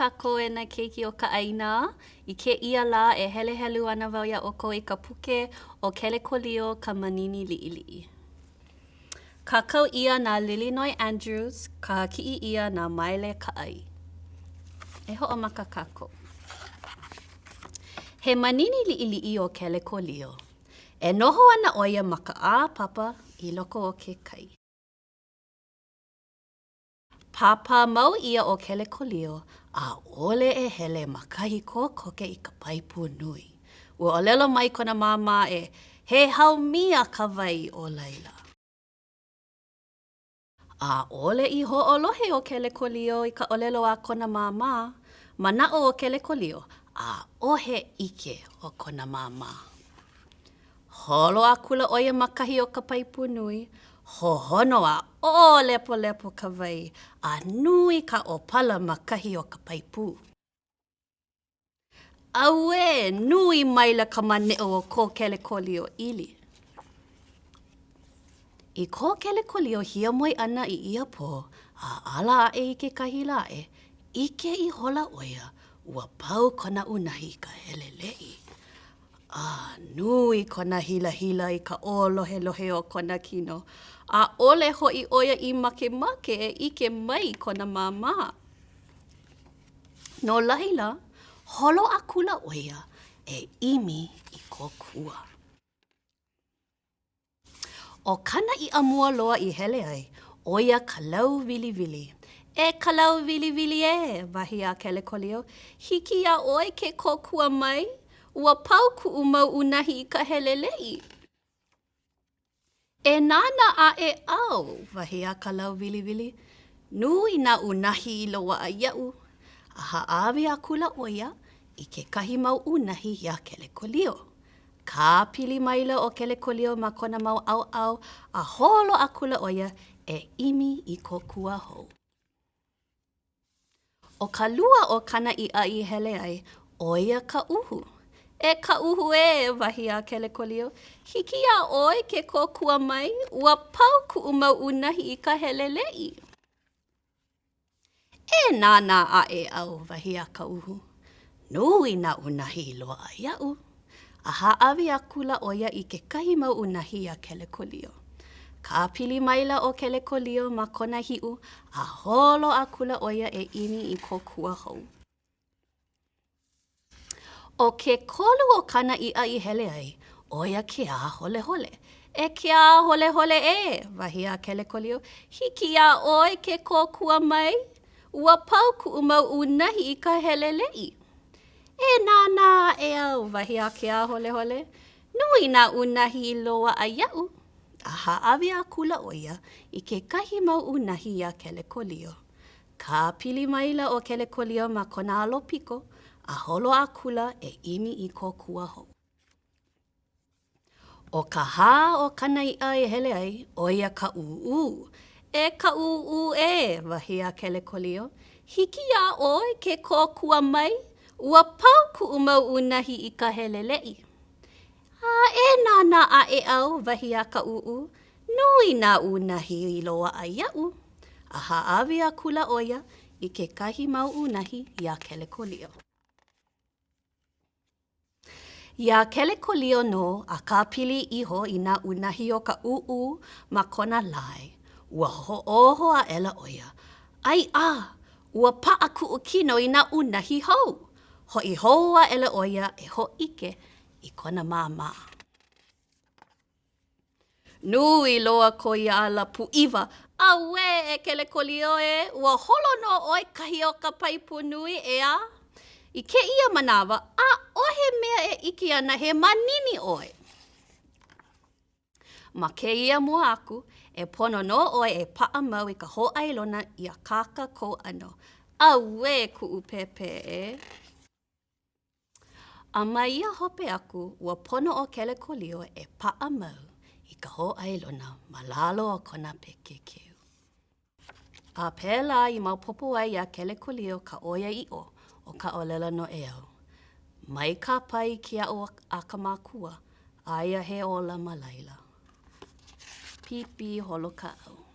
kākou e nā keiki o ka ʻāina. I kēia lā e helehelu ana wau iā ʻoukou i ka puke ʻo Kelekolio Ka Manini Liʻiliʻi. Kākau ʻia na Lilinoe Andrews, kahakiʻi ʻia na Maile Kaʻai. E hoʻomaka kākou. He manini liʻiliʻi ʻo Kelekolio. E noho ana ʻo ia ma ka ʻāpapa i loko o ke kai. Pāpā mau ʻia ʻo Kelekolio, ʻaʻole e hele ma kahi kokoke i ka paipu nui. Ua ʻōlelo mai kona māmā ē he haumia ka wai o laila. ʻAʻole i hoʻolohe ʻo Kelekolio i ka ʻōlelo a kona māmā. Manaʻo ʻo Kelekolio, ʻaʻohe ʻike o kona māmā. Holo akula ʻo ia ma kahi o ka paipu nui, hohono a ʻōlepolepo ka wai, a nui ka ʻōpala ma kahi o ka paipu. Auē, nui maila ka maneʻo o ko Kelekolio ʻili. I ko Kelekolio hiamoe ʻana i ia pō a ala aʻe i kekahi lā aʻe, ʻike ihola ʻo ia ua pau kona unahi i ka heleleʻi. A nui kona hilahila i ka ʻōlohelohe o kona kino, ʻaʻole hoʻi ʻo ia i makemake e ʻike mai i kona māmā. No laila, holo akula ʻo ia e ʻimi i kōkua. ʻO kāna iʻa mua loa i hele ai, ʻo ia ka lau wiliwili. E ka lau wiliwili ē, wahi a Kelekolio, hiki iā ʻoe ke kōkua mai? Ua pau kuʻu mau unahi i ka heleleʻi. E nānā aʻe au, wahi a ka lau wiliwili. Nui nā unahi i loaʻa iaʻu. A hāʻawi akula ʻo ia i kekahi mau unahi iā Kelekolio. Kāpili maila ʻo Kelekolio ma kona mau ʻaoʻao a holo akula ʻo ia e ʻimi i kōkua hou. ʻO ka lua o kāna iʻa i hele ai, ʻo ia ka uhu. E ka uhu ē, wahi a Kelekolio, hiki iā ʻoe ke kōkua mai, ua pau kuʻu mau unahi i ka heleleʻi. E nānā aʻe au, wahi a ka uhu. Nui nā unahi i loaʻa iaʻu. A hāʻawi akula ʻo ia i kekahi mau unahi iā Kelekolio. Kāpili maila ʻo Kelekolio ma kona hiʻu a holo akula ʻo ia e ʻimi i kōkua hou. ʻO ke kolu o kāna iʻa i hele ai, ʻo ia ke āholehole. E ke āholehole ē, wahi a Kelekolio, hiki iā ʻoe ke kōkua mai? Ua pau kuʻu mau unahi i ka heleleʻi. E nānā aʻe au, wahi a ke āholehole, nui nā unahi i loaʻa iaʻu. A hāʻawi akula ʻo ia i kekahi mau unahi iā Kelekolio. Kāpili maila ʻo Kelekolio ma kona alo piko a holo akula e ʻimi i kōkua hou. ʻO ka hā o kāna iʻa i hele ai, ʻo ia ka ʻūʻū. E ka ʻūʻū ē, wahi a Kelekolio, hiki iā ʻoe ke kōkua mai, ua pau kuʻu mau unahi i ka heleleʻi. A e nānā aʻe au, wahi a ka ʻūʻū, nui nā unahi i loaʻa iaʻu. A hāʻawi akula ʻo ia i kekahi mau unahi iā Kelekolio. Iā Kelekolio nō a kāpili iho i nā unahi o ka ʻūʻū ma kona lae, ua hoʻōho aʻela ʻo ia, Aiʻā! Ua paʻa kuʻu kino i nā unahi hou! Hoʻi hou aʻela ʻo ia e hōʻike i kona māmā. Nui loa ko ia ala pūʻiwa. Auē, e Kelekolio ē, ua holo nō ʻoe kahi o ka paipu nui, ʻeā? I kēia manawa, ʻaʻohe mea e ʻike ana he manini ʻoe. Ma kēia mua aku, e pono nō ʻoe e paʻa mau i ka hōʻailona i akāka kou ʻano. Auē kuʻu pēpē ē! A ma ia hope aku, ua pono ʻo Kelekolio e paʻa mau i ka hōʻailona ma lalo o kona pekekeu. A pēlā i maopopo ai iā Kelekolio ka ʻoiaʻiʻo o ka ʻōlelo noʻeau, Mai kāpae i ke aʻo a ka makua, aia he ola ma laila. Pīpī holokaʻau.